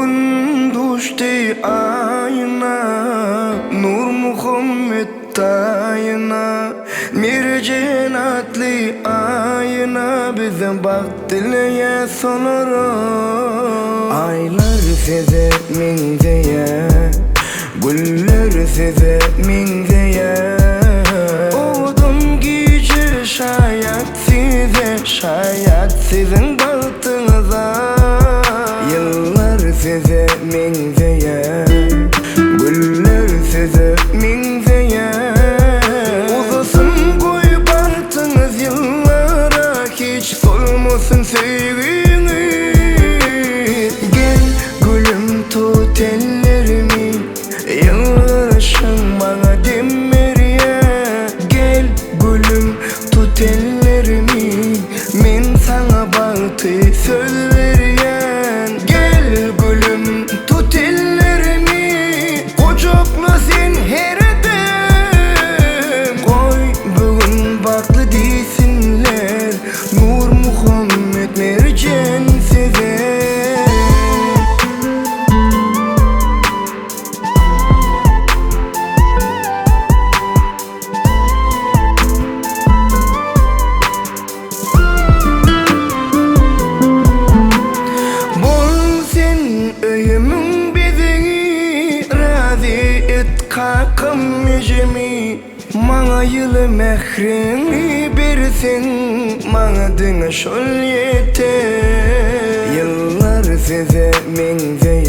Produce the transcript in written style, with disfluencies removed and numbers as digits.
gün duşdy aýyna, Nurmuhammet daýyna, Merjen atly aýyna Bizem bagt dileýäs olara. Aýlar size meňzeýär, Güller size meňzeýär. Owadan gije şaýat size, Şaýat siziň bagtyňyza. Ýyllar size meňzeýär, Güller size meňzeýär. Uzasyn goý bagtyňyz ýyllara, Hiç solmasyn söýgiňiz. Gel gülüm tut ellerimi, Ýylgyryşyň maňa dem berýär. Gel gülüm tut ellerimi, Men saňa bagty söz berýän. Gel gülüm tut ellerimi, Gujakla sen her dem. Goý bu gün bagtly diýsinler, Nurmuhammet Merjen size. Bol sen öýümiň bezegi, Razy et kakam ejemi. Maňa ýyly mähriňi berseň, Maňa diňe şol ýeter. Ýyllar size meňzeýär.